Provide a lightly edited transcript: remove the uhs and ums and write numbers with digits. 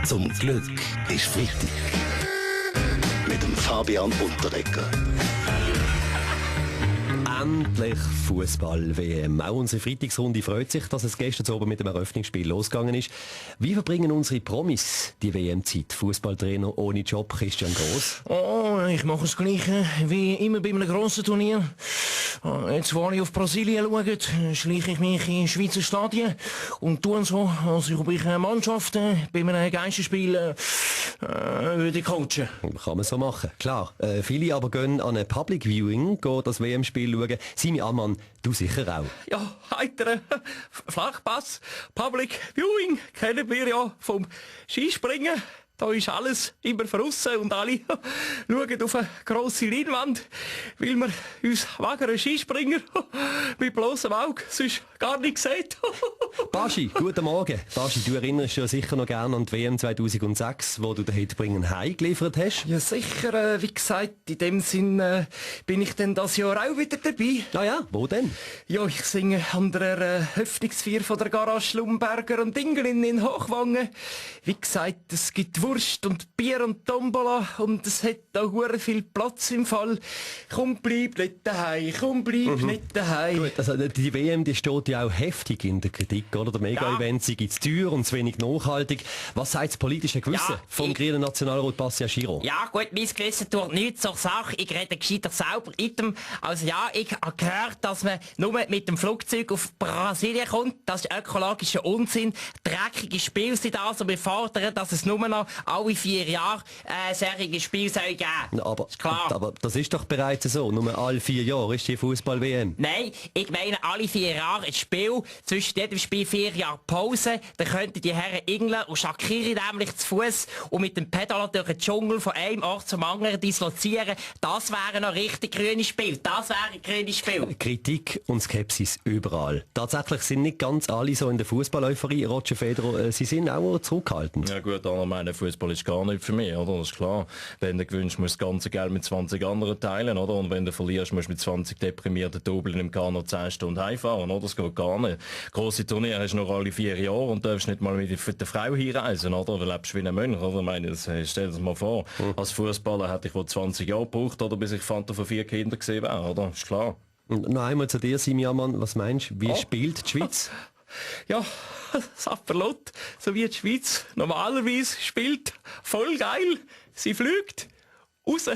Zum Glück ist Freitag. Mit dem Fabian Unterreger. Endlich Fußball-WM. Auch unsere Freitagsrunde freut sich, dass es gestern oben mit dem Eröffnungsspiel losgegangen ist. Wie verbringen unsere Promis die WM-Zeit? Fußballtrainer ohne Job, Christian Gross. Oh, ich mache das Gleiche wie immer bei einem grossen Turnier. Jetzt, wo alle auf Brasilien schauen, schleiche ich mich in Schweizer Stadien und tue so, als ob ich Mannschaften bei einem Geisterspiel würde coachen. Kann man so machen, klar. Viele aber gehen an ein Public Viewing, gehen das WM-Spiel schauen. Simi Ammann, du sicher auch. Ja, heiter Flachpass, Public Viewing kennen wir ja vom Skispringen. Da ist alles immer draussen und alle schauen auf eine grosse Leinwand, weil wir uns wegen Skispringer mit bloßem Auge sonst gar nicht sehen. Baschi, guten Morgen. Baschi, du erinnerst dich ja sicher noch gerne an die WM 2006, wo du den Hitbringen Heim geliefert hast. Ja sicher, wie gesagt, in dem Sinn bin ich denn das Jahr auch wieder dabei. Ah ja, wo denn? Ja, ich singe an der Öffnungsfeier von der Garage Schlumberger und Dingelin in Hochwangen. Wie gesagt, es gibt Wurst und Bier und Tombola und es hat auch hure viel Platz im Fall. Komm, bleib nicht daheim, komm, bleib nicht daheim. Gut, also die WM, die steht ja auch heftig in der Kritik, oder? Der Mega-Event sei zu teuer und zu wenig nachhaltig. Was sagt das politische Gewissen vom grünen Nationalrat Bastian Schiro? Ja gut, mein Gewissen tut nichts zur Sache. Ich rede gescheiter selber. Also ja, ich habe gehört, dass man nur mit dem Flugzeug auf Brasilien kommt. Das ist ökologischer Unsinn. Dreckige Spiele sind das und wir fordern, dass es nur noch alle 4 Jahre solche Spiele soll geben. Aber, ist klar. Aber das ist doch bereits so. Nur alle 4 Jahre ist die Fußball-WM. Nein, ich meine alle 4 Jahre ein Spiel. Zwischen jedem Spiel 4 Jahre Pause. Dann könnten die Herren Ingler und Shaqiri nämlich zu Fuß und mit dem Pedal durch den Dschungel von einem Ort zum anderen dislozieren. Das wäre noch richtig grünes Spiel. Das wäre ein grünes Spiel. Kritik und Skepsis überall. Tatsächlich sind nicht ganz alle so in der Fußball-Euphorie. Roger Federer, sie sind auch zurückhaltend. Ja gut, andere meinen, Fußball ist gar nicht für mich, oder? Das ist klar. Wenn du gewinnst, musst du das ganze Geld mit 20 anderen teilen, oder? Und wenn du verlierst, musst du mit 20 deprimierten Doublern im Kano 10 Stunden heimfahren, oder? Das geht gar nicht. Grosse Turniere hast du noch alle 4 Jahre und darfst nicht mal mit der Frau hinreisen, oder? Du lebst wie ein Mönch, oder? Ich meine, stell dir das mal vor. Als Fußballer hätte ich wohl 20 Jahre gebraucht, oder? Bis ich Vater von 4 Kindern gesehen wäre, oder? Ist klar. Und noch einmal zu dir, Simi Ammann. Was meinst du? Wie spielt die Schweiz? Ja, Sapperlot, so wie die Schweiz normalerweise spielt. Voll geil. Sie fliegt raus.